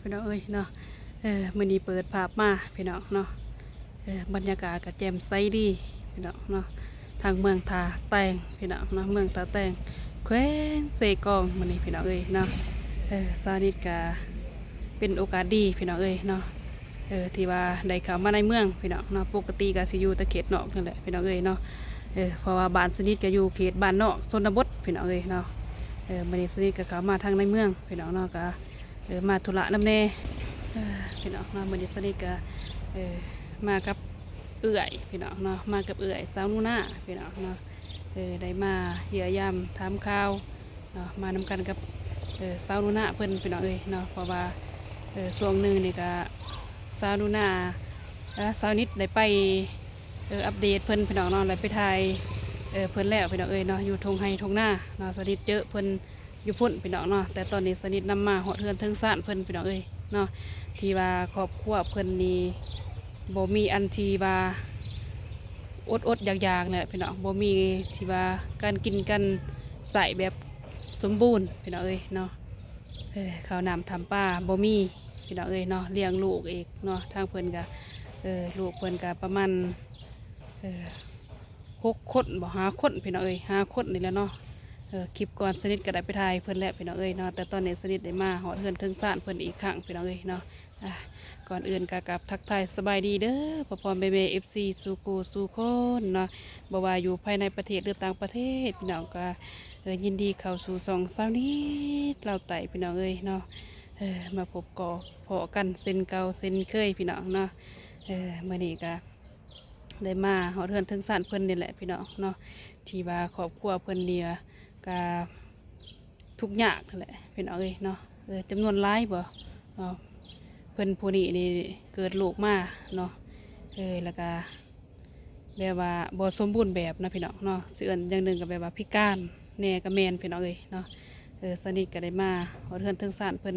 ພີ່ນ້ອງເອີຍເນາະ ເອີ ມື້ນີ້ເປີດພາບມາພີ່ນ້ອງເນາະ ເອີ ບັນຍາກາດກໍແຈ່ມໃສດີພີ່ນ້ອງເນາະ ທາງເມືອງທ່າແຕງພີ່ນ້ອງເນາະ ເມືອງທ່າແຕງ ແຂວງເຊກອງ ມື້ນີ້ພີ່ນ້ອງເອີຍເນາະ ເອີ ສາວນິດກໍເປັນໂອກາດດີພີ່ນ້ອງເອີຍເນາະ ເອີ ທີ່ວ່າໄດ້ເຂົ້າມາໃນເມືອງພີ່ນ້ອງເນາະ ປົກກະຕິກໍຊິຢູ່ແຕ່ເຂດນອກນັ້ນແຫຼະພີ່ນ້ອງເອີຍເນາະ ເອີ ເພາະວ່າບ້ານສາວນິດກໍຢູ່ເຂດບ້ານນອກຊົນນະບົດພີ່ນ້ອງເອີຍເນາະ ເອີ ມື້ນີ້ສາວນິດກໍເຂົ້າມາທາງໃນເມືອງພີ່ນ້ອງເນາະ ກໍ ເອີ ມາທຸລະນຳແດ່ ເອີ ພີ່ນ້ອງເນາະ ມື້ນີ້ສາວນິດກໍ ເອີ ມາກັບເອື້ອຍພີ່ນ້ອງເນາະ ມາກັບເອື້ອຍສາວໜູນາພີ່ນ້ອງເນາະ ເອີ ໄດ້ມາຢ້ຽມຢາມຖາມຂ່າວເນາະ ມານຳກັນກັບ ເອີ ສາວໜູນາເພິ່ນພີ່ນ້ອງເອີຍເນາະ ເພາະວ່າ ເອີ ຊ່ວງໜຶ່ງນີ້ກໍສາວໜູນາ ເອີ ສາວນິດໄດ້ໄປ ເອີ ອັບເດດເພິ່ນພີ່ນ້ອງເນາະ ແລ້ວໄປຖ່າຍ ເອີ ເພິ່ນແລ້ວພີ່ນ້ອງເອີຍເນາະ ຢູ່ທົ່ງໄຮ່ທົ່ງນາເນາະ ສາວນິດເຈີເພິ່ນ ຢູ່ພຸ້ນພີ່ນ້ອງເນາະ ແຕ່ຕອນນີ້ສາວນິດນຳມາຮອດເຮືອນເຖິງຊານເພິ່ນພີ່ນ້ອງເອີຍເນາະ ທີ່ວ່າຄອບຄົວເພິ່ນນີ້ບໍ່ມີອັນທີ່ວ່າອົດໆຢາກໆແຫຼະພີ່ນ້ອງ ບໍ່ມີທີ່ວ່າການກິນການໃຊ້ແບບສົມບູນພີ່ນ້ອງເອີຍເນາະ ເອີ ເຂົ້ານ້ຳທຳປາບໍ່ມີພີ່ນ້ອງເອີຍເນາະ ລ້ຽງລູກອີກເນາະ ທາງເພິ່ນກະ ເອີ ລູກເພິ່ນກະປະມານ ເອີ ຫົກຄົນບໍ່ ຫ້າຄົນພີ່ນ້ອງເອີຍ ຫ້າຄົນນີ້ແຫຼະເນາະ ເອີ ຄລິບກ່ອນສາວນິດກໍໄດ້ໄປຖ່າຍເພິ່ນແລ້ວພີ່ນ້ອງເອີຍເນາະ ແຕ່ຕອນນີ້ສາວນິດໄດ້ມາຮອດເຮືອນເຖິງຊານເພິ່ນອີກຄັ້ງພີ່ນ້ອງເອີຍເນາະ ອາ ກ່ອນອື່ນກໍກາບທັກທາຍສະບາຍດີເດີ ພໍ່ໆແມ່ໆ ເອັຟຊີ ສູ່ຄູ່ສູ່ຄົນເນາະ ບໍ່ວ່າຢູ່ພາຍໃນປະເທດ ຫຼື ຕ່າງປະເທດ ພີ່ນ້ອງກໍ ເອີ ຍິນດີເຂົ້າສູ່ຊ່ອງສາວນິດລາວໃຕ້ພີ່ນ້ອງເອີຍເນາະ ເອີ ມາພົບກໍພໍ້ກັນເຊັ່ນເກົ່າເຊັ່ນເຄີຍພີ່ນ້ອງເນາະ ເອີ ມື້ນີ້ກໍ ໄດ້ມາຮອດເຮືອນເຖິງຊານເພິ່ນນີ້ແຫຼະພີ່ນ້ອງເນາະ ທີ່ວ່າຄອບຄົວເພິ່ນນີ້ກະທຸກຍາກຫັ້ນແຫຼະພີ່ນ້ອງເອີຍເນາະ ເອີ ຈຳນວນຫຼາຍບໍ່ເນາະ ເພິ່ນຜູ້ນີ້ນີ້ເກີດລູກມາເນາະ ເອີ ແລ້ວກະແບບວ່າບໍ່ສົມບູນແບບນະພີ່ນ້ອງເນາະ ຊິເອີ້ນຢ່າງໜຶ່ງກໍແບບວ່າພິການແດ່ກໍແມ່ນພີ່ນ້ອງເອີຍເນາະ ເອີ ສາວນິດກໍໄດ້ມາຮອດເຮືອນເຖິງຊານເພິ່ນ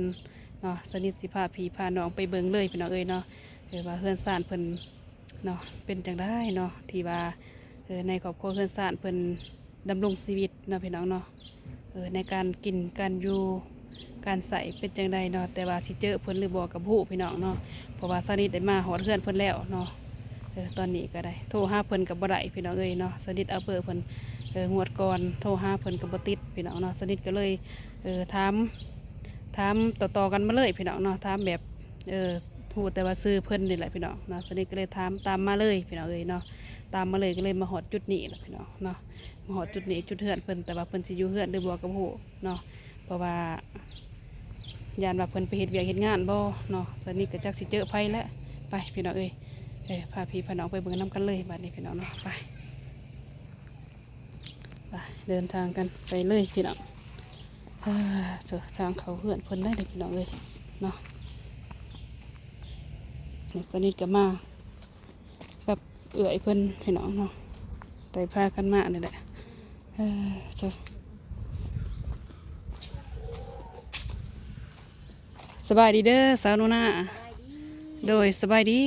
ເນາະ ສາວນິດຊິພາພີ່ພານ້ອງໄປເບິ່ງເລີຍພີ່ນ້ອງເອີຍເນາະ ເອີ ວ່າເຮືອນຊານເພິ່ນ ເນາະ ເປັນຈັ່ງໃດເນາະ ທີ່ວ່າ ເອີ ໃນຄອບຄົວເຮືອນຊານເພິ່ນດຳລົງຊີວິດເນາະ ພີ່ນ້ອງເນາະ ເອີ ໃນການກິນການຢູ່ການໃຊ້ເປັນຈັ່ງໃດເນາະ ແຕ່ວ່າຊິເຈີເພິ່ນຫຼືບໍ່ກໍບໍ່ຮູ້ພີ່ນ້ອງເນາະ ເພາະວ່າສາວນິດໄດ້ມາຮອດເຮືອນເພິ່ນແລ້ວເນາະ ເອີ ຕອນນີ້ກໍໄດ້ໂທຫາເພິ່ນກໍບໍ່ໄດ້ພີ່ນ້ອງເອີຍເນາະ ສາວນິດເອົາເບີເພິ່ນ ເອີ ງວດກ່ອນໂທຫາເພິ່ນກໍບໍ່ຕິດພີ່ນ້ອງເນາະ ສາວນິດກໍເລີຍ ເອີ ຖາມ ຖາມຕໍ່ໆກັນມາເລີຍພີ່ນ້ອງເນາະ ຖາມແບບ ເອີ ຮູ້ແຕ່ວ່າຊື່ເພິ່ນນີ້ແຫຼະພີ່ນ້ອງເນາະ ສາວນິດກໍເລີຍຖາມຕາມມາເລີຍພີ່ນ້ອງເອີຍເນາະ ຕາມມາເລີຍ ກໍເລີຍມາຮອດຈຸດນີ້ແຫຼະພີ່ນ້ອງເນາະ ມາຮອດຈຸດນີ້ ຈຸດເຮືອນເພິ່ນ ແຕ່ວ່າເພິ່ນຊິຢູ່ເຮືອນຫຼືບໍ່ກໍບໍ່ຮູ້ເນາະ ເພາະວ່າຢ້ານວ່າເພິ່ນໄປເຮັດວຽກເຮັດງານບໍ່ເນາະ ສາວນິດກໍຈັກຊິເຈີໃຜແຫຼະ ໄປພີ່ນ້ອງເອີຍ ເອີ ພາພີ່ພານ້ອງໄປເບິ່ງນຳກັນເລີຍບາດນີ້ພີ່ນ້ອງເນາະ ໄປ ໄປ ເດີນທາງກັນໄປເລີຍພີ່ນ້ອງ ເອີ ເຈົ້າ ທາງເຂົ້າເຮືອນເພິ່ນໄດ໋ເດີພີ່ນ້ອງເອີຍເນາະ ນີ້ສາວນິດກໍມາກັບເອື້ອຍເພິ່ນພີ່ນ້ອງເນາະ ໄດ້ພາກັນມານີ້ແຫຼະ ເອີ ເຈົ້າ ສະບາຍດີເດີສາວໜູນາ ສະບາຍດີ ໂດຍ ສະບາຍດີ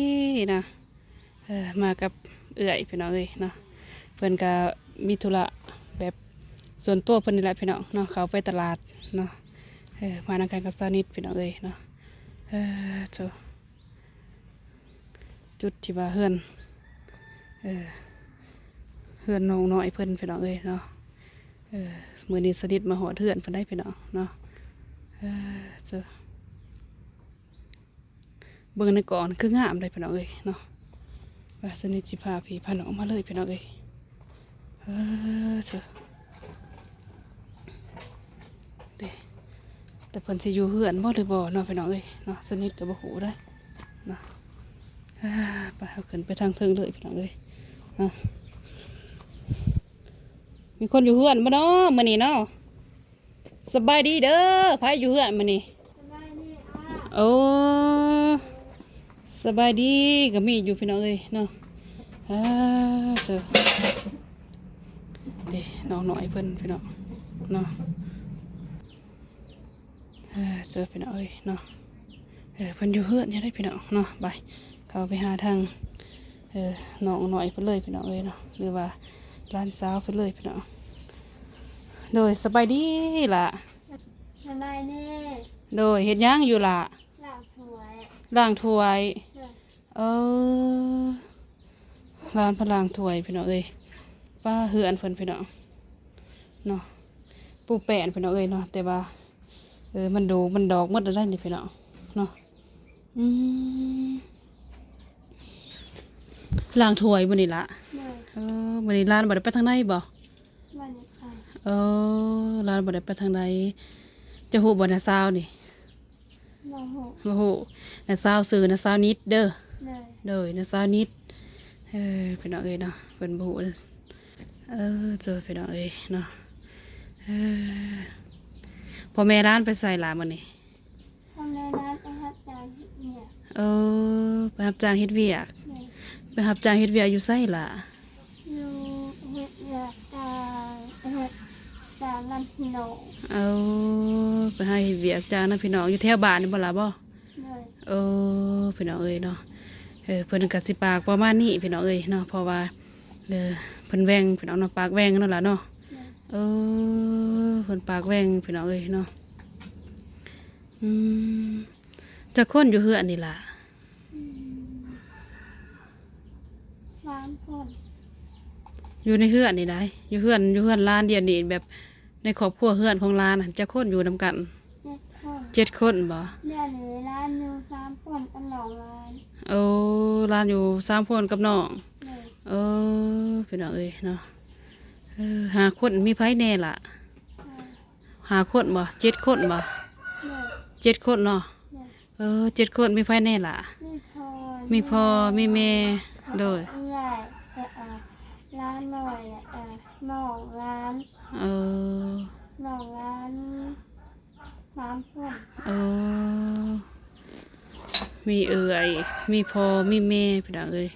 ນະ. ເອີ ມາກັບເອື້ອຍພີ່ນ້ອງເອີຍເນາະ ເພິ່ນກະມີທຸລະແບບສ່ວນຕົວເພິ່ນນີ້ແຫຼະພີ່ນ້ອງເນາະ ເຂົ້າໄປຕະຫຼາດເນາະ ເອີ ມານຳກັນກັບສາວນິດພີ່ນ້ອງເອີຍເນາະ ເອີ ໂທ້ ຈຸດທີ່ວ່າເຮືອນ ເອີ ເຮືອນນ້ອງນ້ອຍເພິ່ນພີ່ນ້ອງເອີຍເນາະ ເອີ ມື້ນີ້ສາວນິດມາຮອດເຮືອນເພິ່ນໄດ໋ພີ່ນ້ອງເນາະ ເອີ ໂທ້. ເບິ່ງໃນກ້ອງຄືງາມເດ້ພີ່ນ້ອງເອີຍເນາະ ວ່າສາວນິດຊິພາພີ່ພານ້ອງມາເລີຍພີ່ນ້ອງເອີຍ ເອີ ເຊີ ເດ້ ແຕ່ເພິ່ນຊິຢູ່ເຮືອນບໍ່ຫຼືບໍ່ເນາະພີ່ນ້ອງເອີຍເນາະ ສາວນິດກໍບໍ່ຮູ້ເດ້ເນາະ ເອີ ໄປ ເຮົາຂຶ້ນໄປທາງເທິງເລີຍພີ່ນ້ອງເອີຍເນາະ ມີຄົນຢູ່ເຮືອນບໍ່ເນາະມື້ນີ້ເນາະ? ສະບາຍດີເດີ ໃຜຢູ່ເຮືອນມື້ນີ້? ສະບາຍດີອ້າ ໂອ້ ສະບາຍດີ ກໍມີຢູ່ພີ່ນ້ອງເອີຍເນາະ ເອີ ເຊີ ເດ້ ນ້ອງນ້ອຍເພິ່ນພີ່ນ້ອງເນາະ ເອີ ເຊີ ພີ່ນ້ອງເອີຍເນາະ ເອີ ເພິ່ນຢູ່ເຮືອນຢູ່ເດ້ພີ່ນ້ອງເນາະ ໄປ ເຂົ້າໄປຫາທາງ ເອີ ນ້ອງນ້ອຍເພິ່ນເລີຍພີ່ນ້ອງເອີຍເນາະ ຫຼືວ່າຫຼານສາວເພິ່ນເລີຍພີ່ນ້ອງ ໂດຍ ສະບາຍດີຫຼ້າ ສະບາຍດີ ໂດຍ ເຮັດຫຍັງຢູ່ຫຼ້າ? ລ້າງຖ້ ລ້າງຖ້ວຍ. ເອີ ຫຼານເພິ່ນລ້າງຖ້ວຍພີ່ນ້ອງເອີຍ. ປ້າ ເຮືອນເພິ່ນພີ່ນ້ອງເນາະ ປູແປ້ນພີ່ນ້ອງເອີຍເນາະ. ແຕ່ວ່າ ເອີ ມັນໂດກມັນດອກໝົດແລ້ວໄດ໋ນີ້ພີ່ນ້ອງເນາະ. ອືມ ລ້າງຖ້ວຍມື້ນີ້ລະ. ເອີ ມື້ນີ້ຫຼານບໍ່ໄດ້ໄປທາງໃດບໍ່? ບໍ່ໄດ້ໄປ. ເອີ ຫຼານບໍ່ໄດ້ໄປທາງໃດ. ເຈົ້າຮູ້ບໍ່ ນ້າສາວນີ້? ບໍ່ຮູ້. ບໍ່ຮູ້. ນ້າສາວຊື່ນ້າສາວນິດເດີ. ໂດຍ ນ້າສາວນິດ. ເອີ ພີ່ນ້ອງເອີຍເນາະ ເພິ່ນບໍ່ຮູ້. ເອີ ໂທ້ ພີ່ນ້ອງເອີຍເນາະ. ເອີ ພໍ່ແມ່ຫຼານໄປໃສລະມື້ນີ້? ພໍ່ແມ່ຫຼານໄປຮັບຈ້າງເຮັດວຽກ. ເອີ ໄປຮັບຈ້າງເຮັດວຽກ. ໂດຍ. ໄປຮັບຈ້າງເຮັດວຽກຢູ່ໃສລະ? ຢູ່ເຮັດວຽກການ ເຮັດການນຳພີ່ນ້ອງ. ເອີ ໄປຫາເຮັດວຽກຈ້າງນຳພີ່ນ້ອງ ຢູ່ແຖວບ້ານນີ້ບໍ່ລະບໍ່? ໂດຍ. ເອີ ພີ່ນ້ອງເອີຍເນາະ ເອີ ເພິ່ນກະຊິປາກປະມານນີ້ພີ່ນ້ອງເອີຍເນາະ ເພາະວ່າ ເອີ ເພິ່ນແຫວ່ງພີ່ນ້ອງເນາະ ປາກແຫວ່ງເນາະລະເນາະ. ໂດຍ. ເອີ ເພິ່ນປາກແຫວ່ງພີ່ນ້ອງເອີຍເນາະ. ອືມ ຈັກຄົນຢູ່ເຮືອນນີ້ລະ? ອືມ ສາມຄົນ. ຢູ່ໃນເຮືອນນີ້ໃດ ຢູ່ເຮືອນ ຢູ່ເຮືອນຫຼານດຽວນີ້ ແບບໃນຄອບຄົວເຮືອນຂອງຫຼານຫັ້ນ ຈັກຄົນຢູ່ນຳກັນ? ເຈັດຄົນ. ເຈັດຄົນບໍ່? ດຽວນີ້ຫຼານຢູ່ສາມຄົນກັບນ້ອງຫຼານ. ໂອ້ ຫຼານຢູ່ສາມຄົນກັບນ້ອງ. ໂດຍ. ເອີ ພີ່ນ້ອງເອີຍເນາະ ເອີ ຫ້າຄົນ ມີໃຜແດ່ລະ? ຫ້າຄົນບໍ່? ເຈັດຄົນບໍ່? ໂດຍ. ເຈັດຄົນເນາະ. ໂດຍ. ເອີ ເຈັດຄົນ ມີໃຜແດ່ລະ? ມີພໍ່ ມີພໍ່ ມີແມ່. ໂດຍ. ເອື້ອຍ ເອີ ຫຼານນ້ອຍ ເອີ ນ້ອງຫຼານ. ເອີ ນ້ອງຫຼານສາມຄົນ. ເອີ ມີເອື້ອຍ ມີພໍ່ ມີແມ່ ພີ່ນ້ອງເອີຍ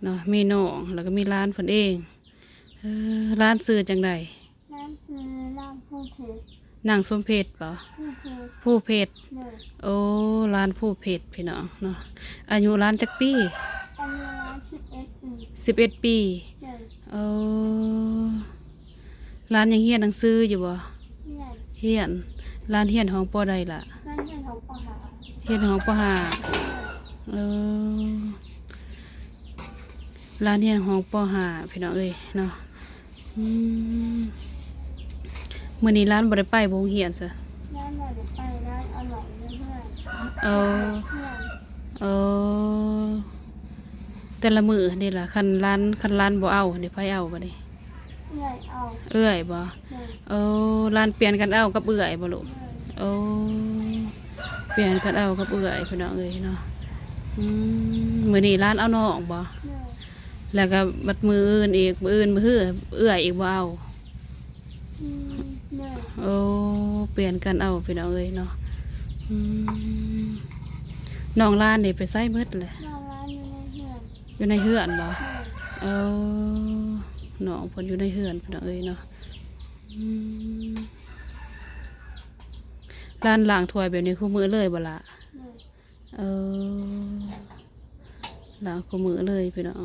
ເນາະ ມີນ້ອງ ແລ້ວກໍມີຫຼານເພິ່ນເອງ. ເອີ ຫຼານຊື່ຈັ່ງໃດ? ນາງຊື່ນາງພູເພັດ. ນາງສົມເພັດບໍ່? ພູເພັດ. ພູເພັດ. ໂດຍ. ໂອ້ ຫຼານພູເພັດພີ່ນ້ອງເນາະ. ອາຍຸຫຼານຈັກປີ? ອາຍຸຫຼານສິບເອັດປີ. ສິບເອັດປີ. ໂດຍ. ໂອ້ ຫຼານຍັງຮຽນໜັງສືຢູ່ບໍ່? ຮຽນ. ຮຽນ. ຫຼານຮຽນຫ້ອງ ປໍ ໃດລະ? ຫຼານຮຽນຫ້ອງ ປໍ ຫ້າ. ຮຽນຫ້ອງ ປໍ ຫ້າ. ໂດຍ. ເອີ ຫຼານຮຽນຫ້ອງ ປໍ ຫ້າ ພີ່ນ້ອງເອີຍເນາະ. ອືມ ມື້ນີ້ຫຼານບໍ່ໄດ້ໄປໂຮງຮຽນຊະ? ຫຼານບໍ່ໄດ້ໄປ ຫຼານເອົານ້ອງຢູ່ເຮືອນ. ເອີ ເອີ ແຕ່ລະມື້ນີ້ລະ ຄັນຫຼານ ຄັນຫຼານບໍ່ເອົານີ້ ໃຜເອົາບາດນີ້? ເອື້ອຍເອົາ. ເອື້ອຍບໍ່? ໂດຍ. ໂອ້ ຫຼານປ່ຽນກັນເອົາກັບເອື້ອຍບໍ່ລູກ? ໂດຍ. ໂອ້ ປ່ຽນກັນເອົາກັບເອື້ອຍ ພີ່ນ້ອງເອີຍເນາະ. ອືມ ມື້ນີ້ຫຼານເອົານ້ອງບໍ່? ໂດຍ. ແລ້ວກໍບັດມື້ອື່ນອີກ ມື້ອື່ນມື້ຮື ເອື້ອຍອີກບໍ່ເອົາ? ອືມ ໂດຍ. ໂອ້ ປ່ຽນກັນເອົາ ພີ່ນ້ອງເອີຍເນາະ. ອືມ ນ້ອງຫຼານນີ້ໄປໃສໝົດແຫຼະ? ນ້ອງຫຼານຢູ່ໃນເຮືອນ. ຢູ່ໃນເຮືອນບໍ່? ໂດຍ. ເອີ ນ້ອງເພິ່ນຢູ່ໃນເຮືອນ ພີ່ນ້ອງເອີຍເນາະ. ອືມ ຫຼານລ້າງຖ້ວຍແບບນີ້ຄູ່ມື້ເລີຍບໍ່ລະ? ໂດຍ. ເອີ ລ້າງຄູ່ມື້ເລີຍພີ່ນ້ອງ.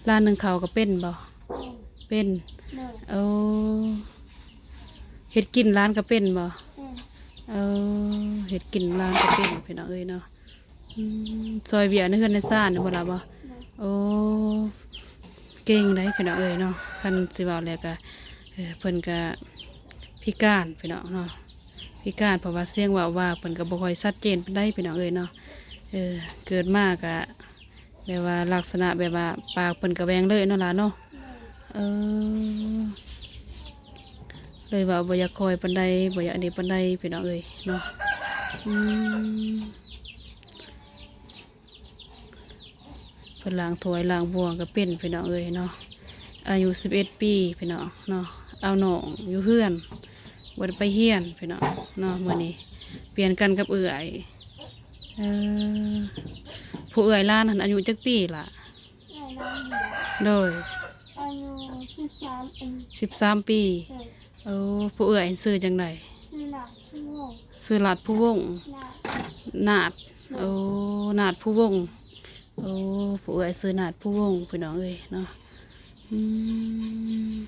ຫຼານໜຶ້ງເຂົ້າກໍເປັນບໍ່? ເປັນ. ເປັນ. ໂດຍ. ໂອ້ ເຮັດກິນຫຼານກໍເປັນບໍ່? ເປັນ. ເອີ ເຮັດກິນຫຼານກໍເປັນ ພີ່ນ້ອງເອີຍເນາະ. ອືມ ຊ່ອຍວຽກໃນເຮືອນໃນຊານນີ້ບໍ່ລະບໍ່? ໂດຍ. ໂອ້ ເກັ່ງໄດ໋ພີ່ນ້ອງເອີຍເນາະ. ຄັນຊິເວົ້າແລ້ວກະ ເອີ ເພິ່ນກະພິການພີ່ນ້ອງເນາະ ພິການ ເພາະວ່າສຽງເວົ້າວ່າເພິ່ນກໍບໍ່ຄ່ອຍຊັດເຈນປານໃດພີ່ນ້ອງເອີຍເນາະ. ເອີ ເກີດມາກະແບບວ່າລັກສະນະແບບວ່າປາກເພິ່ນກະແຫວ່ງເລີຍເນາະຫຼານເນາະ. ເອີ ເລີຍເວົ້າບໍ່ຢາກຄ່ອຍປານໃດ ບໍ່ຢາກອັນນີ້ປານໃດພີ່ນ້ອງເອີຍເນາະ. ອືມ ເພິ່ນລ້າງຖ້ວຍລ້າງບ່ວງກໍເປັນພີ່ນ້ອງເອີຍເນາະ. ອາຍຸສິບເອັດປີພີ່ນ້ອງເນາະ. ເອົານ້ອງຢູ່ເຮືອນ ບໍ່ໄດ້ໄປຮຽນພີ່ນ້ອງເນາະ. ມື້ນີ້ປ່ຽນກັນກັບເອື້ອຍ. ເອີ ຜູ້ເອື້ອຍຫຼານຫັ້ນອາຍຸຈັກປີລະ? ເອື້ອຍຫຼານນີ້ ໂດຍ. ອາຍຸສິບສາມປີ. ສິບສາມປີ. ໂດຍ. ໂອ້ ຜູ້ເອື້ອຍຊື່ຈັ່ງໃດ? ຊື່ລາດພູວົງ. ຊື່ລາດພູວົງ. ນາດ. ນາດ. ໂອ້ ນາດພູວົງ. ໂອ້ ຜູ້ເອື້ອຍຊື່ນາດພູວົງ ພີ່ນ້ອງເອີຍເນາະ. ອືມ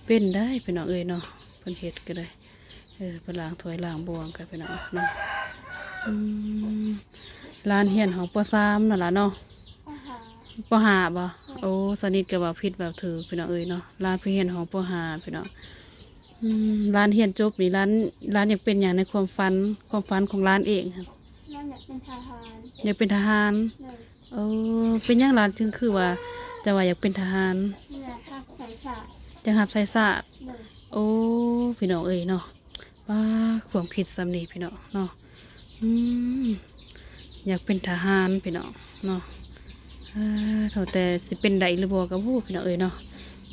ເປັນໄດ໋ພີ່ນ້ອງເອີຍເນາະ ເພິ່ນເຮັດກໍໄດ້. ເອີ ເພິ່ນລ້າງຖ້ວຍລ້າງບ່ວງກັນ ພີ່ນ້ອງເນາະ. ອືມ ຫຼານຮຽນຫ້ອງ ປໍສາມ ນັ້ນລະເນາະ. ປໍຫ້າ ປໍຫ້າບໍ? ເອີ ໂອ້ ສະນິດກໍເວົ້າຜິດເວົ້າຖືກ ພີ່ນ້ອງເອີຍເນາະ. ຫຼານໄປຮຽນຫ້ອງ ປໍຫ້າ ພີ່ນ້ອງ. ອືມ ຫຼານຮຽນຈົບນີ້ ຫຼານ ຫຼານຢາກເປັນຫຍັງໃນຄວາມຝັນ ຄວາມຝັນຂອງຫຼານເອງ? ຫຼານຢາກເປັນທະຫານ. ຢາກເປັນທະຫານ? ໂດຍ. ເອີ ເປັນຫຍັງຫຼານຈຶ່ງຄືວ່າ ຈະວ່າຢາກເປັນທະຫານ? ຢາກຮັບໃຊ້ຊາດ. ຢາກຮັບໃຊ້ຊາດ. ໂດຍ. ໂອ້ ພີ່ນ້ອງເອີຍເນາະ ປ້າ ຄວາມຄິດສ່ຳນີ້ ພີ່ນ້ອງເນາະ. ອືມ ຢາກເປັນທະຫານ ພີ່ນ້ອງເນາະ. ເອີ ເທົ່າແຕ່ຊິເປັນໄດ້ຫຼືບໍ່ກໍບໍ່ຮູ້ ພີ່ນ້ອງເອີຍເນາະ.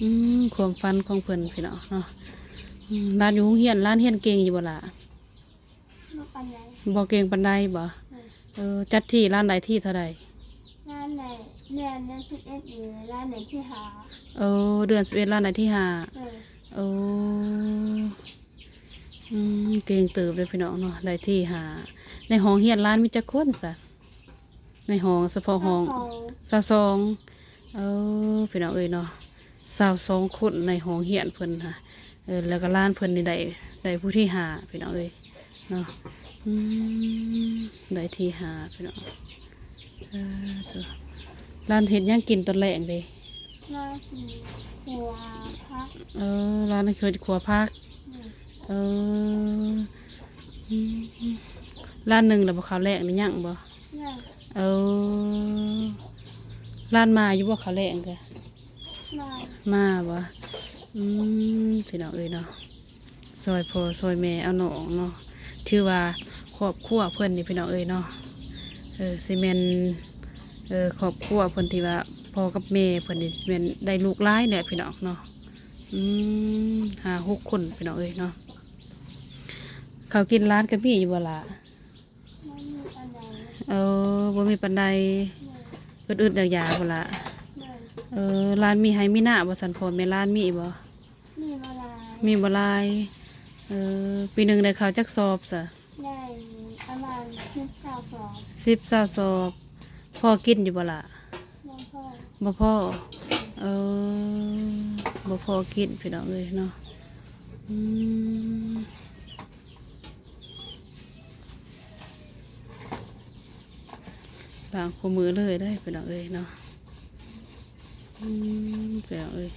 ອືມ ຄວາມຝັນຂອງເພິ່ນ ພີ່ນ້ອງເນາະ. ອືມ ຫຼານຢູ່ໂຮງຮຽນ ຫຼານຮຽນເກັ່ງຢູ່ບໍ່ລະ? ບໍ່ປານໃດ. ບໍ່ເກັ່ງປານໃດບໍ? ເອີ ເອີ ຈັດທີ່ ຫຼານໄດ້ທີ່ເທົ່າໃດ? ຫຼານໄດ້ ເດືອນ ເດືອນສິບເອັດນີ້ ຫຼານໄດ້ທີ່ຫ້າ. ເອີ ເດືອນສິບເອັດ ຫຼານໄດ້ທີ່ຫ້າ. ເອີ ເອີ ອືມ ເກັ່ງເຕີບເດ້ ພີ່ນ້ອງເນາະ ໄດ້ທີ່ຫ້າ. ໃນຫ້ອງຮຽນຫຼານມີຈັກຄົນຊະ? ໃນຫ້ອງ ສະເພາະຫ້ອງ ຊາວສອງ. ຊາວສອງ. ເອີ ພີ່ນ້ອງເອີຍເນາະ ຊາວສອງຄົນໃນຫ້ອງຮຽນເພິ່ນຫັ້ນ. ເອີ ແລ້ວກໍຫຼານເພິ່ນນີ້ໄດ້ ໄດ້ຜູ້ທີຫ້າ ພີ່ນ້ອງເອີຍເນາະ. ອືມ ໄດ້ທີຫ້າ ພີ່ນ້ອງ. ເອີ ຫຼານເຮັດຫຍັງກິນຕອນແລງເດ? ລາວຊິຂົ້ວຜັກ. ເອີ ຫຼານເຮັດຂົ້ວຜັກ. ອືມ ເອີ ອືມ ຫຼານໜຶ່ງລະບໍ່ ເຂົ້າແລງນີ້ຍັງບໍ່? ຍັງ. ເອີ ຫຼານມາຢູ່ບໍ່ ເຂົ້າແລງກະ? ມາ. ມາບໍ່? ອືມ ພີ່ນ້ອງເອີຍເນາະ ຊ່ອຍພໍ່ຊ່ອຍແມ່ເອົານ້ອງເນາະ. ຖືວ່າຄອບຄົວເພິ່ນນີ້ ພີ່ນ້ອງເອີຍເນາະ ເອີ ຊິແມ່ນ ເອີ ຄອບຄົວເພິ່ນທີ່ວ່າພໍ່ກັບແມ່ເພິ່ນນີ້ຊິແມ່ນໄດ້ລູກຫຼາຍແຫຼະ ພີ່ນ້ອງເນາະ. ອືມ ຫ້າຫົກຄົນ ພີ່ນ້ອງເອີຍເນາະ. ເຂົ້າກິນຫຼານກໍມີຢູ່ບໍ່ລະ? ບໍ່ມີປານໃດ. ເອີ ບໍ່ມີປານໃດ. ແມ່ນ. ອຶດໆຢາກໆບໍ່ລະ? ແມ່ນ. ເອີ ຫຼານມີໄຮ່ມີນາບໍ່ຊັ້ນ? ພໍ່ແມ່ຫຼານມີບໍ່? ມີບໍ່ຫຼາຍ. ມີບໍ່ຫຼາຍ. ເອີ ປີໜຶ່ງໄດ້ເຂົ້າຈັກສອບຊະ? ໄດ້ປະມານສິບ ຊາວສອບ. ສິບ ຊາວສອບ. ພໍກິນຢູ່ບໍ່ລະ? ບໍ່ພໍ. ບໍ່ພໍ. ເອີ ບໍ່ພໍກິນ ພີ່ນ້ອງເອີຍເນາະ. ອືມ ລ້າງຄູ່ມື້ເລີຍເດ້ ພີ່ນ້ອງເອີຍເນາະ. ອືມ ພີ່ນ້ອງເອີຍ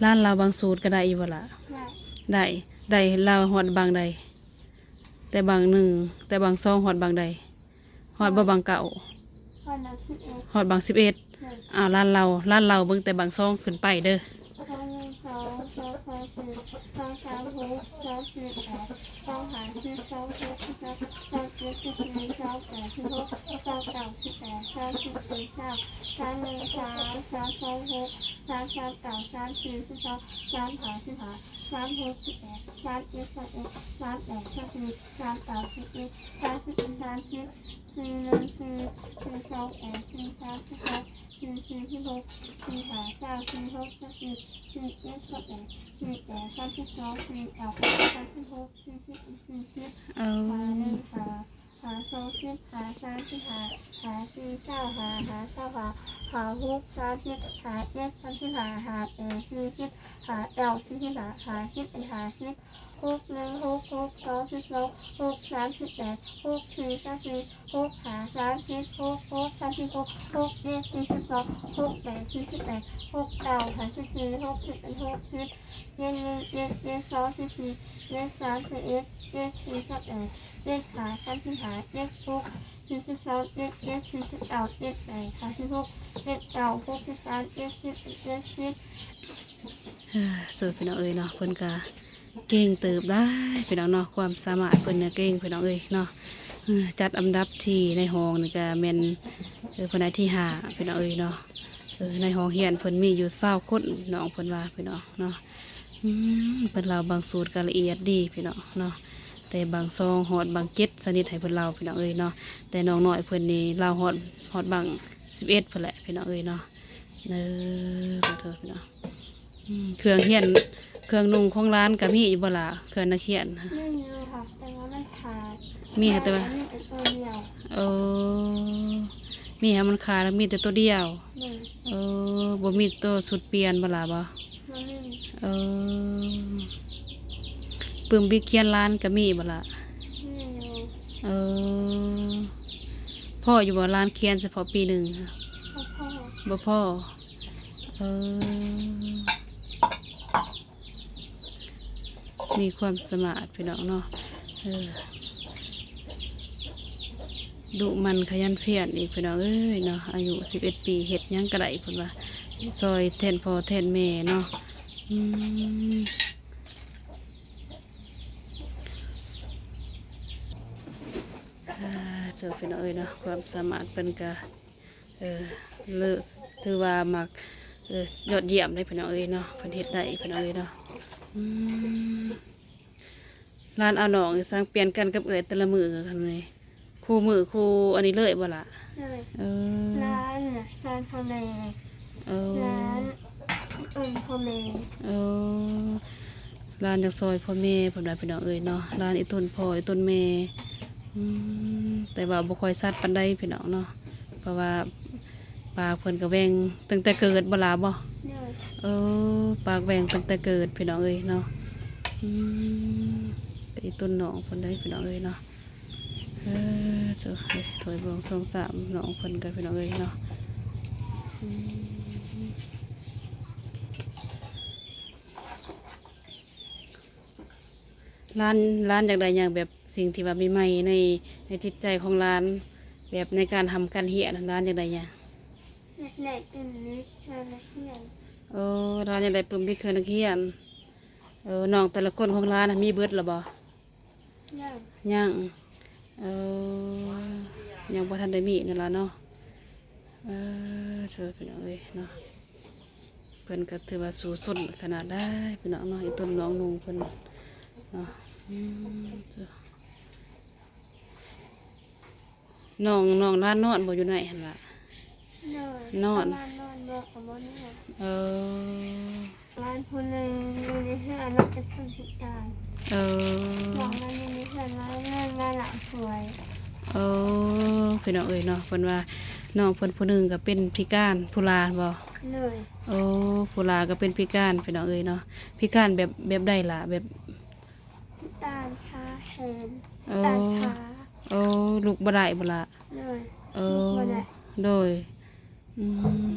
ຫຼານລາວບັ້ງສູນກໍໄດ້ຢູ່ບໍ່ລະ? ໄດ້. ໄດ້ ໄດ້ລາວຮອດບັ້ງໃດ? ແຕ່ບັ້ງໜຶ່ງ ແຕ່ບັ້ງສອງຮອດບັ້ງໃດ? ຮອດບໍ່ບັ້ງເກົ້າ? ຮອດບັ້ງສິບເອັດ. ຮອດບັ້ງສິບເອັດ. ໂດຍ. ອ້າວ ຫຼານລາວ ຫຼານລາວເບິ່ງແຕ່ບັ້ງສອງຂຶ້ນໄປເດີ. ສອງໜຶ່ງສອງ ສອງສອງສີ່ ສອງສາມຫົກ ສອງສີ່ແປດ ສອງຫ້າສິບ ສອງຫົກສິບສອງ ສອງເຈັດສິບສີ່ ສອງແປດສິບຫົກ ສອງເກົ້າສິບແປດ ສາມສິບເອັດ ສາມໜຶ່ງສາມ ສາມສອງຫົກ ສາມສາມເກົ້າ ສາມສີ່ສິບສອງ ສາມຫ້າສິບຫ້າ ສາມຫົກສິບແປດ ສາມເຈັດຊາວເອັດ ສາມແປດຊາວສີ່ ສາມເກົ້າສິບເອັດ ສາມສິບເອັດສາມສິບ ສີ່ໜຶ່ງສີ່ ສີ່ສອງແປດ ສີ່ສາມສິບຫົກ ສີ່ສີ່ສິບຫົກ ສີ່ຫ້າຊາວ ສີ່ຫົກຊາວສີ່ ສີ່ເຈັດຊາວແປດ ສີ່ແປດສາມສິບສອງ ສີ່ເກົ້າສາມສິບຫົກ ສີ່ສິບເອັດສີ່ສິບ ເອີ ຫ້າໜຶ່ງຫ້າ ຫ້າສອງສິບ ຫ້າສາມສິບຫ້າ ຫ້າສີ່ຊາວຫ້າ ຫ້າຊາວຫ້າ ຫ້າຫົກສາມສິບ ຫ້າເຈັດສາມສິບຫ້າ ຫ້າແປດສີ່ສິບ ຫ້າເກົ້າສີ່ສິບຫ້າ ຫ້າສິບເອັດຫ້າສິບ ຫົກໜຶ່ງຫົກ ຫົກສອງສິບສອງ ຫົກສາມສິບແປດ ຫົກສີ່ຊາວສີ່ ຫົກຫ້າສາມສິບ ຫົກຫົກສາມສິບຫົກ ຫົກເຈັດສີ່ສິບສອງ ຫົກແປດສີ່ສິບແປດ ຫົກເກົ້າຫ້າສິບສີ່ ຫົກສິບເອັດຫົກສິບ ເຈັດໜຶ່ງເຈັດ ເຈັດສອງສິບສີ່ ເຈັດສາມສິບເອັດ ເຈັດສີ່ສິບແປດ ເຈັດຫ້າສາມສິບຫ້າ ເຈັດຫົກສີ່ສິບສອງ ເຈັດເຈັດສີ່ສິບເກົ້າ ເຈັດແປດຫ້າສິບຫົກ ເຈັດເກົ້າຫົກສິບສາມ ເຈັດສິບເອັດເຈັດສິບ ເອີ ໂອ້ ພີ່ນ້ອງເອີຍເນາະ ເພິ່ນກະເກັ່ງເຕີບໄດ໋ ພີ່ນ້ອງເນາະ ຄວາມສາມາດເພິ່ນນີ້ເກັ່ງ ພີ່ນ້ອງເອີຍເນາະ. ເອີ ຈັດອຳດັບທີ່ໃນຫ້ອງນີ້ກະແມ່ນ ເອີ ເພິ່ນໄດ້ທີຫ້າ ພີ່ນ້ອງເອີຍເນາະ. ເອີ ໃນຫ້ອງຮຽນເພິ່ນມີຢູ່ຊາວຄົນ ນ້ອງເພິ່ນວ່າ ພີ່ນ້ອງເນາະ. ອືມ ເພິ່ນເລົ່າບາງສູດກໍລະອຽດດີ ພີ່ນ້ອງເນາະ ແຕ່ບາງຊອງຮອດບາງເຈັດຊະນິດໃຫ້ເພິ່ນເລົ່າ ພີ່ນ້ອງເອີຍເນາະ. ແຕ່ນ້ອງນ້ອຍເພິ່ນນີ້ເລົ່າຮອດ ຮອດບາງສິບເອັດພຸ້ນແຫຼະ ພີ່ນ້ອງເອີຍເນາະ. ເອີ ຂໍໂທດ ພີ່ນ້ອງ. ອືມ ເຄື່ອງຮຽນ ເຄື່ອງນຸ່ງຂອງຫຼານກໍມີຢູ່ບໍ່ລະ ເຄື່ອງນັກຮຽນ? ມີຢູ່ ແຕ່ວ່າມັນຂາດ ມີ ແຕ່ວ່າ ມີແຕ່ຕົວດຽວ. ເອີ ມີໃຫ້ມັນຂາດ ແລ້ວມີແຕ່ຕົວດຽວ. ໂດຍ. ເອີ ບໍ່ມີໂຕຊຸດປ່ຽນບໍ່ລະ ບໍ່? ບໍ່ມີ. ເອີ ອືມ ປຶ້ມບິກຂຽນຫຼານກໍມີບໍ່ລະ? ມີຢູ່. ເອີ ພໍຢູ່ບໍ່ ຫຼານຂຽນສະເພາະປີໜຶ່ງ? ບໍ່ພໍ. ບໍ່ພໍ. ເອີ ມີຄວາມສາມາດພີ່ນ້ອງເນາະ. ເອີ ດຸໝັ່ນຂະຫຍັນພຽນອີກພີ່ນ້ອງເອີຍເນາະ. ອາຍຸສິບເອັດປີ ເຮັດຫຍັງກໍໄດ້ເພິ່ນວ່າ ຊ່ອຍແທນພໍ່ແທນແມ່ເນາະ. ອືມ ເຈົ້າ ພີ່ນ້ອງເອີຍເນາະ, ຄວາມສາມາດເພິ່ນກະ ເອີ ເລີ ຖືວ່າມັກ ເອີ ຍອດຢ້ຽມເດ້ພີ່ນ້ອງເອີຍເນາະ, ເພິ່ນເຮັດໄດ້ພີ່ນ້ອງເອີຍເນາະ. ອືມ ຫຼານເອົານ້ອງອີ່ສັງປ່ຽນກັນກັບເອື້ອຍແຕ່ລະມື້ ຄັນນີ້ ຄູ່ມື້ຄູ່ອັນນີ້ເລີຍບໍ່ລະ? ເລີຍ. ເອີ ຫຼານນະ ຫຼານພໍ່ແມ່. ເອີ ຫຼານເອີ້ນພໍ່ແມ່. ເອີ ຫຼານຢາກຊ່ອຍພໍ່ແມ່ເພິ່ນວ່າພີ່ນ້ອງເອີຍເນາະ, ຫຼານອີ່ຕົນພໍ່ອີ່ຕົນແມ່. ອືມ ແຕ່ວ່າບໍ່ຄ່ອຍຊັດປານໃດພີ່ນ້ອງເນາະ, ເພາະວ່າປາກເພິ່ນກໍແຫວ່ງຕັ້ງແຕ່ເກີດບໍ່ລະບໍ່? ໂດຍ. ເອີ ປາກແຫວ່ງຕັ້ງແຕ່ເກີດພີ່ນ້ອງເອີຍເນາະ. ອືມ ແຕ່ອີ່ຕົນນ້ອງເພິ່ນໄດ໋ພີ່ນ້ອງເອີຍເນາະ. ເອີ ໂທ້ ຖອຍບ່ວງສອງສາມ ນ້ອງເພິ່ນກໍພີ່ນ້ອງເອີຍເນາະ. ອືມ ຫຼານ ຫຼານຢາກໄດ້ຫຍັງ ແບບສິ່ງທີ່ວ່າໃໝ່ໆ ໃນ ໃນຈິດໃຈຂອງຫຼານ ແບບໃນການຮ່ຳການຮຽນ ຫຼານຢາກໄດ້ຫຍັງ? ຢາກໄດ້ເປັນນັກຮຽນ. ເອີ ຫຼານຢາກໄດ້ປຶ້ມບິກເຄື່ອງນັກຮຽນ. ເອີ ນ້ອງແຕ່ລະຄົນຂອງຫຼານນະ ມີເບິດແລ້ວບໍ່? ຍັງ. ຍັງ. ເອີ ຍັງບໍ່ທັນໄດ້ມີນັ້ນລະເນາະ. ເອີ ໂທ້ ພີ່ນ້ອງເອີຍເນາະ, ເພິ່ນກໍຖືວ່າສູ້ຊົນຂະໜາດໃດພີ່ນ້ອງເນາະ, ອີ່ຕົນນ້ອງນຸ່ງເພິ່ນເນາະ. ອືມ ໂທ້ ນ້ອງ ນ້ອງຫຼານນອນບໍ່ຢູ່ໃນຫັ້ນລະ? ໂດຍ. ນອນ ປະມານນອນບໍ່ ກໍບໍ່ນອນ. ເອີ ຫຼານຜູ້ໜຶ່ງຢູ່ໃນເຮືອນເນາະ ເປັນຄົນພິການ. ເອີ ນ້ອງມັນຢູ່ໃນເຮືອນ ມາເຮືອນມາລ້າງຖ້ວຍ. ເອີ ພີ່ນ້ອງເອີຍເນາະ, ເພິ່ນວ່ານ້ອງເພິ່ນຜູ້ໜຶ່ງກໍເປັນພິການ. ຜູ້ຫຼ້າບໍ? ໂດຍ. ໂອ້ ຜູ້ຫຼ້າກໍເປັນພິການ ພີ່ນ້ອງເອີຍເນາະ. ພິການແບບ ແບບໃດລະ? ແບບ ພິການຂາແຂນ. ໂອ້ ພິການຂາ. ໂອ້ ລຸກບໍ່ໄດ້ບໍ່ລະ? ໂດຍ. ເອີ ລຸກບໍ່ໄດ້. ໂດຍ. ອື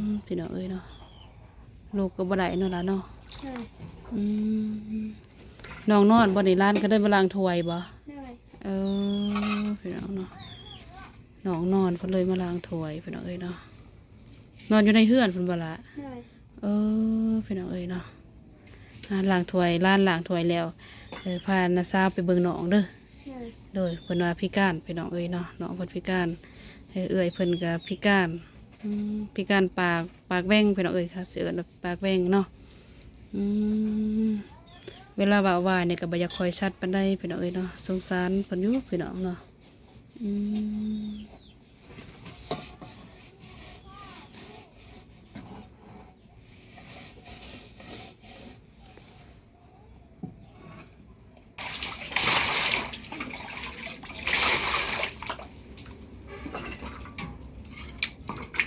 ມ ພີ່ນ້ອງເອີຍເນາະ, ລຸກກໍບໍ່ໄດ້ເນາະຫຼານເນາະ. ໂດຍ. ອືມ ນ້ອງນອນບໍ່ນີ້? ຫຼານກໍເດີນມາລ້າງຖ້ວຍບໍ່? ໂດຍ. ເອີ ພີ່ນ້ອງເນາະ, ນ້ອງນອນເພິ່ນເລີຍມາລ້າງຖ້ວຍ ພີ່ນ້ອງເອີຍເນາະ. ນອນຢູ່ໃນເຮືອນພຸ້ນບໍ່ລະ? ໂດຍ. ເອີ ພີ່ນ້ອງເອີຍເນາະ, ອ່າ ລ້າງຖ້ວຍ ຫຼານລ້າງຖ້ວຍແລ້ວ ເອີ ພານ້າສາວໄປເບິ່ງນ້ອງເດີ. ໂດຍ. ໂດຍ ເພິ່ນວ່າພິການ ພີ່ນ້ອງເອີຍເນາະ, ນ້ອງເພິ່ນພິການ. ເອີ ເອື້ອຍເພິ່ນກໍພິການ ອືມ ພິການປາກ ປາກແຫວ່ງ ພີ່ນ້ອງເອີຍ, ຄັບ ຊິເອີ້ນວ່າປາກແຫວ່ງເນາະ. ອືມ ເວລາເວົ້າວ່ານີ້ກໍບໍ່ຢາກຄ່ອຍຊັດປານໃດ ພີ່ນ້ອງເອີຍເນາະ, ສົງສານເພິ່ນຢູ່ ພີ່ນ້ອງເນາະ. ອືມ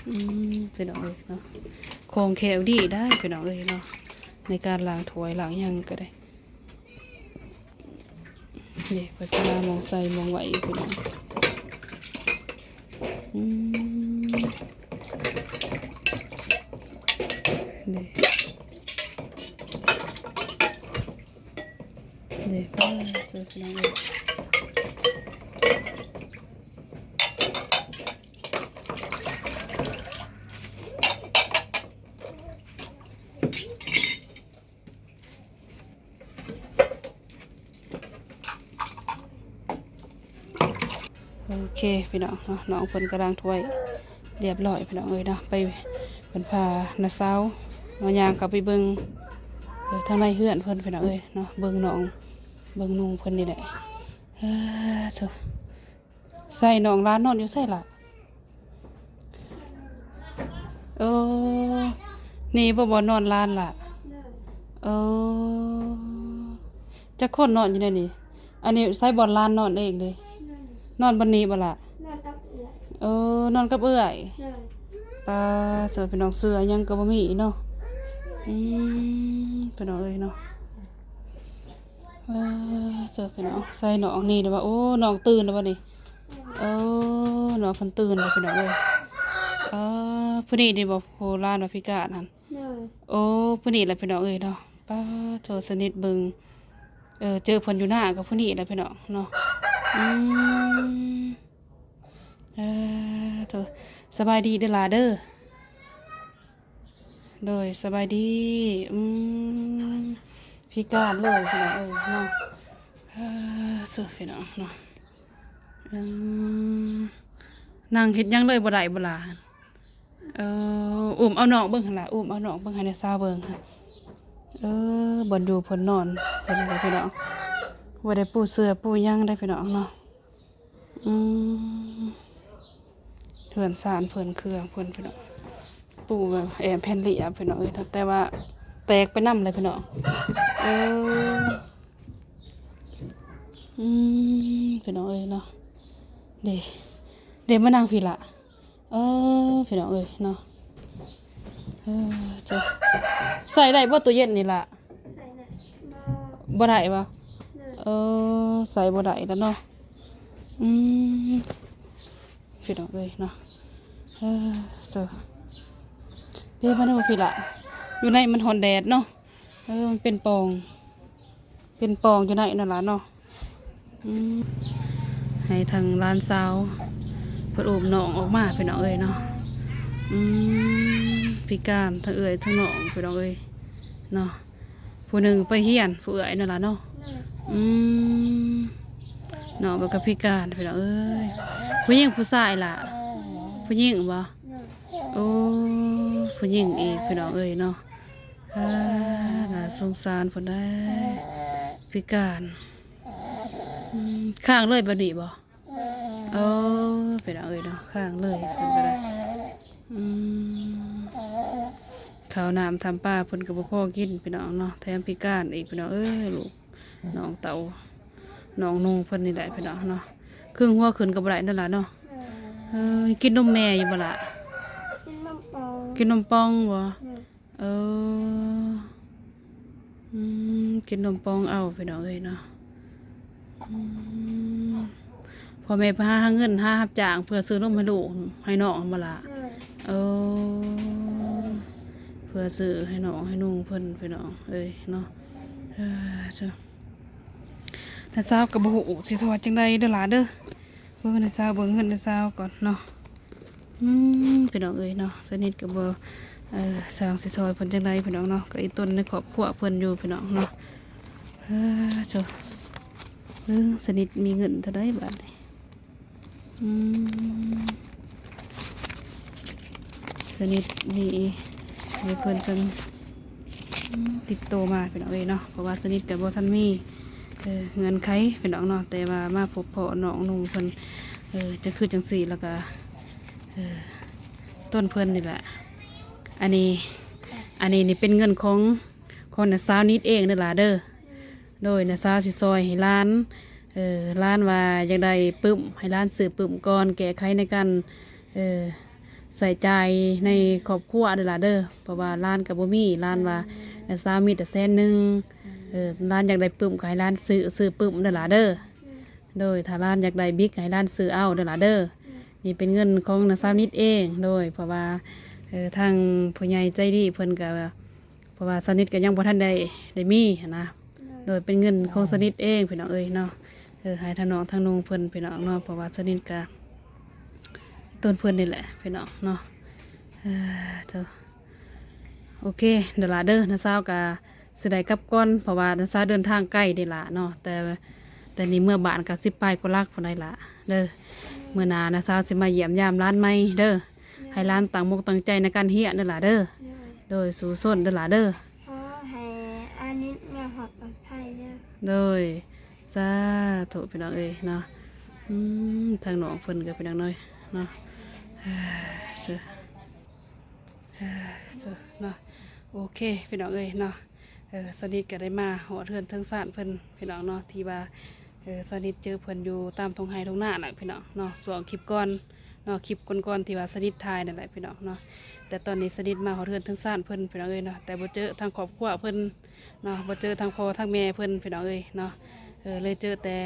ອືມ ພີ່ນ້ອງເອີຍເນາະ, ຄ່ອງແຄ້ວດີໄດ໋ ພີ່ນ້ອງເອີຍເນາະ, ໃນການລ້າງຖ້ວຍລ້າງຫຍັງກໍໄດ້. ນີ້ ເພິ່ນຊິຫາໝ່ອງໃສ່ໝ່ອງໄວ້ ພີ່ນ້ອງ. ອືມ ນີ້ ນີ້ ປ້າ ເຈີ ພີ່ນ້ອງເອີຍ. ໂອເຄ ພີ່ນ້ອງເນາະ, ນ້ອງເພິ່ນກຳລັງຖ້ວຍລຽບລ້ອຍ ພີ່ນ້ອງເອີຍເນາະ. ໄປ ເພິ່ນພານ້າສາວເນາະ ຍ່າງເຂົ້າໄປເບິ່ງ ເອີ ທາງໃນເຮືອນເພິ່ນ ພີ່ນ້ອງເອີຍເນາະ, ເບິ່ງນ້ອງ ເບິ່ງນຸ່ງເພິ່ນນີ້ແຫຼະ. ເອີ ໂທ້ ໃສ່ ນ້ອງຫຼານນອນຢູ່ໃສລະ? ເອີ ນີ້ບໍ່ ບ່ອນນອນຫຼານລະ? ເອີ ຈັກຄົນນອນຢູ່ໃນນີ້? ອັນນີ້ໃສ່ ບ່ອນຫຼານນອນເອງເດ້? ນອນບ່ອນນີ້ບໍ່ລະ? ນອນກັບເອື້ອຍ. ເອີ ນອນກັບເອື້ອຍ. ໂດຍ. ປາໂທ້ ພີ່ນ້ອງ ເສື້ອຫຍັງກໍບໍ່ມີເນາະ. ອືມ ພີ່ນ້ອງເອີຍເນາະ. ເອີ ເຈີພີ່ນ້ອງ ໃສ່ນ້ອງນີ້ເດ້ວ່າ ໂອ້ ນ້ອງຕື່ນແລ້ວບໍ່ນີ້? ໂອ້ ນ້ອງເພິ່ນຕື່ນແລ້ວພີ່ນ້ອງເອີຍ. ເອີ ຜູ້ນີ້ເດ້ບໍ່ ຜູ້ຫຼານວ່າພິການຫັ້ນ? ໂອ້ ຜູ້ນີ້ແຫຼະພີ່ນ້ອງເອີຍເນາະ. ປາໂທ ສະໜິດເບິ່ງ ເອີ ເຈີເພິ່ນຢູ່ໜ້າກໍຜູ້ນີ້ແຫຼະພີ່ນ້ອງເນາະ. ອືມ ເອີ ໂທ ສະບາຍດີເດີຫຼ້າເດີ. ໂດຍ ສະບາຍດີ. ອືມ ພິການເລີຍພີ່ນ້ອງເອີຍເນາະ. ເອີ ໂທ້ ພີ່ນ້ອງເນາະ. ອືມ ນັ່ງເຮັດຫຍັງເລີຍບໍ່ໄດ້ບໍ່ຫຼ້າ? ເອີ ອຸ້ມເອົານ້ອງເບິ່ງຫັ້ນລະ ອຸ້ມເອົານ້ອງເບິ່ງໃຫ້ນ້າສາວເບິ່ງ. ເອີ ບ່ອນຢູ່ເພິ່ນນອນເພິ່ນນີ້ພີ່ນ້ອງ ບໍ່ໄດ້ປູເສື່ອປູຫຍັງໄດ໋ພີ່ນ້ອງເນາະ. ອືມ ເຮືອນຊານເພິ່ນ ເຄື່ອງເພິ່ນພີ່ນ້ອງ ປູແບບແອ້ມແຜ່ນລຽບພີ່ນ້ອງເອີຍ ແຕ່ວ່າແຕກໄປນຳແຫຼະພີ່ນ້ອງ. ເອີ ອືມ ພີ່ນ້ອງເອີຍເນາະ. ເດ້ ເດ້ ມານັ່ງພີ້ລະ. ເອີ ພີ່ນ້ອງເອີຍເນາະ. ເອີ ເຈົ້າ ໃສ່ໄດ້ບໍ່ຕູ້ເຢັນນີ້ລະ? ໃສ່ໄດ້ ບໍ່ ບໍ່ໄດ້ບໍ່? ເອີ ໃສ່ບໍ່ໄດ້ລະເນາະ. ອືມ ພີ່ນ້ອງເອີຍເນາະ. ເອີ ເຈົ້າ ເດ້ ມາເດີພີ່ລະ. ຢູ່ໃນມັນຮ້ອນແດດເນາະ. ເອີ ມັນເປັນປ່ອງ ເປັນປ່ອງຢູ່ໃນນັ້ນລະເນາະ. ອືມ ໃຫ້ທາງຫຼານສາວເພິ່ນອຸ້ມນ້ອງອອກມາພີ່ນ້ອງເອີຍເນາະ. ອືມ ພິການທັງເອື້ອຍທັງນ້ອງພີ່ນ້ອງເອີຍເນາະ. ຜູ້ໜຶ່ງໄປຮຽນ ຜູ້ເອື້ອຍນັ້ນລະເນາະ. ອືມ ນ້ອງເພິ່ນກໍພິການພີ່ນ້ອງເອີຍ. ຜູ້ຍິງຜູ້ຊາຍລະ? ຜູ້ຍິງບໍ່? ໂອ້ ຜູ້ຍິງອີກພີ່ນ້ອງເອີຍເນາະ. ອ່າ ໜ້າສົງສານເພິ່ນໄດ໋ ພິການ. ອືມ ຄ້າງເລີຍແບບນີ້ບໍ່? ເອີ ພີ່ນ້ອງເອີຍເນາະ ຄ້າງເລີຍເພິ່ນກໍໄດ້. ອືມ ເຂົ້ານ້ຳທຳປາເພິ່ນກໍບໍ່ພໍກິນພີ່ນ້ອງເນາະ ແຖມພິການອີກພີ່ນ້ອງເອີຍ. ລູກນ້ອງເຕົ້ານ້ອງນຸ່ງເພິ່ນນີ້ແຫຼະພີ່ນ້ອງເນາະ. ຄຶງຫົວຂຶ້ນກໍບໍ່ໄດ້ນັ້ນລະເນາະ. ເອີ ກິນນົມແມ່ຢູ່ບໍ່ລະ? ກິນນົມປອງ ກິນນົມປອງບໍ່? ເອີ ອືມ ກິນນົມປອງເອົາພີ່ນ້ອງເອີຍເນາະ. ອືມ ພໍ່ແມ່ໄປຫາ ຫາເງິນຫາຮັບຈ້າງເພື່ອຊື້ນົມໃຫ້ລູກໃຫ້ນ້ອງຫັ້ນບໍ່ລະ? ເອີ ເພື່ອຊື້ໃຫ້ນ້ອງໃຫ້ນຸ່ງເພິ່ນພີ່ນ້ອງເອີຍເນາະ. ເອີ ເຈົ້າ ນ້າສາວກໍບໍ່ຮູ້ຊິຊ່ອຍຈັ່ງໃດເດີຫຼ້າເດີ. ເບິ່ງນ້າສາວ ເບິ່ງເງິນນ້າສາວກ່ອນເນາະ. ອືມ ພີ່ນ້ອງເອີຍເນາະ ສະໜິດກໍບໍ່ ເອີ ຊ່າງຊິຊ່ອຍເພິ່ນຈັ່ງໃດພີ່ນ້ອງເນາະ. ກໍອີຕົນໃນຄອບຄົວເພິ່ນຢູ່ພີ່ນ້ອງເນາະ. ເອີ ເຈົ້າ ເບິ່ງສະໜິດມີເງິນເທົ່າໃດບາດນີ້. ອືມ ສະໜິດມີໃຫ້ເພິ່ນຊັ້ນ ອືມ ຕິດຕໍ່ມາພີ່ນ້ອງເອີຍເນາະ. ເພາະວ່າສະໜິດກໍບໍ່ທັນມີ ເອີ ເງື່ອນໄຂພີ່ນ້ອງເນາະ ແຕ່ວ່າມາພົບພໍ້ນ້ອງນຸ່ງເພິ່ນ ເອີ ຈະຄືຈັ່ງຊີ້ ແລ້ວກໍ ເອີ ຕົ້ນເພິ່ນນີ້ແຫຼະ. ອັນນີ້ ອັນນີ້ນີ້ເປັນເງິນຂອງ ຂອງນ້າສາວນິດເອງເດີຫຼ້າເດີ. ໂດຍ ນ້າສາວຊິຊ່ອຍໃຫ້ຫຼານ ເອີ ຫຼານວ່າຢາກໄດ້ປຶ້ມ ໃຫ້ຫຼານຊື້ປຶ້ມກ່ອນ ແກ້ໄຂໃນການ ເອີ ໃຊ້ຈ່າຍໃນຄອບຄົວເດີຫຼ້າເດີ. ເພາະວ່າຫຼານກໍບໍ່ມີ ຫຼານວ່າ ນ້າສາວມີແຕ່ແສນໜຶ່ງ ເອີ ຫຼານຢາກໄດ້ປຶ້ມກໍໃຫ້ຫຼານຊື້ ຊື້ປຶ້ມເດີຫຼ້າເດີ. ໂດຍ ຖ້າຫຼານຢາກໄດ້ບິກໃຫ້ຫຼານຊື້ເອົາເດີຫຼ້າເດີ. ນີ້ເປັນເງິນຂອງນ້າສາວນິດເອງ. ໂດຍ ເພາະວ່າ ເອີ ທາງຜູ້ໃຫຍ່ໃຈດີເພິ່ນກໍ ເພາະວ່າສາວນິດກໍຍັງບໍ່ທັນໄດ້ ໄດ້ມີຫັ້ນນະ. ໂດຍ ເປັນເງິນຂອງສາວນິດເອງພີ່ນ້ອງເອີຍເນາະ. ເອີ ໃຫ້ທາງນ້ອງທາງນຸ່ງເພິ່ນພີ່ນ້ອງເນາະ ເພາະວ່າສາວນິດກໍຕົ້ນເພິ່ນນີ້ແຫຼະພີ່ນ້ອງເນາະ. ເອີ ເຈົ້າ ໂອເຄເດີຫຼ້າເດີ. ນ້າສາວກໍຊິໄດ້ກັບກ່ອນ ເພາະວ່ານ້າສາວເດີນທາງໄກເດ້ຫຼ້າເນາະ. ແຕ່ ແຕ່ນີ້ເມືອບ້ານກໍສິບປາຍກວ່າຫຼັກພຸ້ນໃດລະເດີ. ມື້ໜ້ານ້າສາວຊິມາຢ້ຽມຢາມຫຼານໃໝ່ເດີ. ໃຫ້ຫຼານຕັ້ງອົກຕັ້ງໃຈໃນການຮຽນເດີຫຼ້າເດີ. ໂດຍ ສູ້ຊົນເດີຫຼ້າເດີ. ຂໍໃຫ້ອານິດມາຮອດປອດໄພເດີ. ໂດຍ ສາທຸພີ່ນ້ອງເອີຍເນາະ. ອືມ ທາງນ້ອງເພິ່ນກໍພີ່ນ້ອງເອີຍເນາະ. ເອີ ເຈົ້າ ເອີ ເຈົ້າເນາະ. ໂອເຄພີ່ນ້ອງເອີຍເນາະ. ເອີ ສາວນິດກໍໄດ້ມາຮອດເຮືອນເທິງຊານເພິ່ນພີ່ນ້ອງເນາະ ທີ່ວ່າ ເອີ ສາວນິດເຈີເພິ່ນຢູ່ຕາມທົ່ງໄຮ່ທົ່ງນານະພີ່ນ້ອງເນາະ ຊ່ວງຄລິບກ່ອນ. າະ ຄລິບກ່ອນໆທີ່ວ່າສະໜິດຖ່າຍນັ້ນແຫຼະພີ່ນ້ອງເນາະ. ແຕ່ຕອນນີ້ສະໜິດມາຮອດເຮືອນເທິງຊານເພິ່ນພີ່ນ້ອງເອີຍເນາະ ແຕ່ບໍ່ເຈີທາງຄອບຄົວເພິ່ນເນາະ ບໍ່ເຈີທາງພໍ່ທາງແມ່ເພິ່ນພີ່ນ້ອງເອີຍເນາະ. ເອີ ເລີຍເຈີແຕ່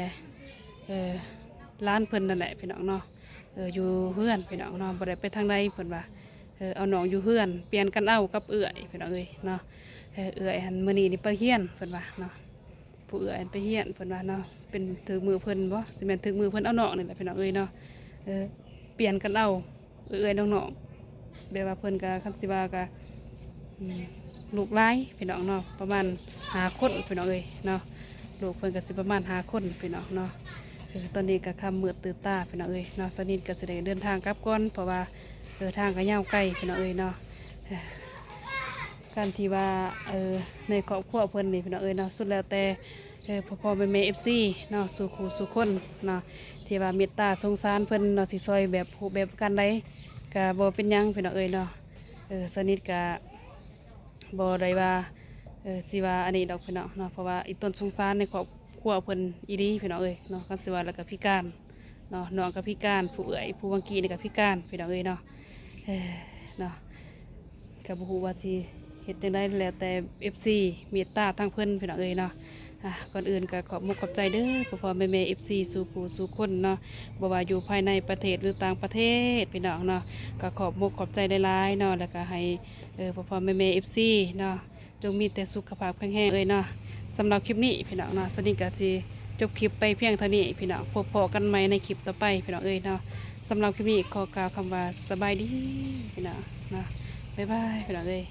ເອີ ຫຼານເພິ່ນນັ້ນແຫຼະພີ່ນ້ອງເນາະ. ເອີ ຢູ່ເຮືອນພີ່ນ້ອງເນາະ ບໍ່ໄດ້ໄປທາງໃດເພິ່ນວ່າ. ເອີ ເອົານ້ອງຢູ່ເຮືອນ ປ່ຽນກັນເອົາກັບເອື້ອຍພີ່ນ້ອງເອີຍເນາະ. ເອີ ເອື້ອຍຫັ້ນມື້ນີ້ນີ້ໄປຮຽນເພິ່ນວ່າເນາະ ຜູ້ເອື້ອຍຫັ້ນໄປຮຽນເພິ່ນວ່າເນາະ. ເປັນຖືກມື້ເພິ່ນບໍ່ ຊິແມ່ນຖືກມື້ເພິ່ນເອົານ້ອງນີ້ແຫຼະພີ່ນ້ອງເອີຍເນາະ. ເອີ ປ່ຽນກັນເອົາ ເອື້ອຍໆນ້ອງໆ ແບບວ່າເພິ່ນກະ ຄັນຊິວ່າກະ ອືມ ລູກຫຼາຍພີ່ນ້ອງເນາະ ປະມານຫ້າຄົນພີ່ນ້ອງເອີຍເນາະ. ລູກເພິ່ນກະຊິປະມານຫ້າຄົນພີ່ນ້ອງເນາະ. ເອີ ຕອນນີ້ກະຄ່ຳມືດຕື່ບຕາພີ່ນ້ອງເອີຍເນາະ. ສະໜິດກະຊິໄດ້ເດີນທາງກັບກ່ອນ ເພາະວ່າ ເອີ ທາງກະຍາວໄກພີ່ນ້ອງເອີຍເນາະ. ເອີ ການທີ່ວ່າ ເອີ ໃນຄອບຄົວເພິ່ນນີ້ພີ່ນ້ອງເອີຍເນາະ ສຸດແລ້ວແຕ່ ເອີ ພໍ່ໆແມ່ໆ ເອັຟຊີເນາະ ສູ່ຄູ່ສູ່ຄົນເນາະ ທີ່ວ່າເມດຕາສົງສານເພິ່ນເນາະ ຊິຊ່ອຍແບບຮູບແບບປະການໃດກະບໍ່ເປັນຫຍັງພີ່ນ້ອງເອີຍເນາະ. ເອີ ສະໜິດກະບໍ່ໄດ້ວ່າ ເອີ ຊິວ່າອັນນີ້ດອກພີ່ນ້ອງເນາະ ເພາະວ່າອີ່ຕົນສົງສານໃນຄອບຄົວເພິ່ນອີ່ຫຼີພີ່ນ້ອງເອີຍເນາະ. ຄັນຊິວ່າແລ້ວກະພິການ ເນາະ ນ້ອງກະພິການ ຜູ້ເອື້ອຍຜູ້ຫວ່າງກີ້ນີ້ກະພິການພີ່ນ້ອງເອີຍເນາະ. ເອີ ເນາະ ກະບໍ່ຮູ້ວ່າຊິເຮັດຈັ່ງໃດ ແລ້ວແຕ່ເອັຟຊີເມດຕາທາງເພິ່ນພີ່ນ້ອງເອີຍເນາະ. ອາ ກ່ອນອື່ນກະຂອບມຸກຂອບໃຈເດີພໍ່ໆແມ່ໆ ເອັຟຊີສູ່ຄູ່ສູ່ຄົນເນາະ ບໍ່ວ່າຢູ່ພາຍໃນປະເທດ ຫຼື ຕ່າງປະເທດພີ່ນ້ອງເນາະ. ກະຂອບມຸກຂອບໃຈຫຼາຍໆເນາະ ແລ້ວກະໃຫ້ ເອີ ພໍ່ໆແມ່ໆ ເອັຟຊີເນາະ ຈົ່ງມີແຕ່ສຸຂະພາບແຂງແຮງເອີຍເນາະ. ສຳລັບຄລິບນີ້ພີ່ນ້ອງເນາະ ສະໜິດກະຊິຈົບຄລິບໄປພຽງເທົ່ານີ້ພີ່ນ້ອງ ພົບພໍ້ກັນໃໝ່ໃນຄລິບຕໍ່ໄປພີ່ນ້ອງເອີຍເນາະ. ສຳລັບຄລິບນີ້ຂໍກ່າວຄຳວ່າສະບາຍດີພີ່ນ້ອງເນາະ ບາຍບາຍພີ່ນ້ອງເອີຍ.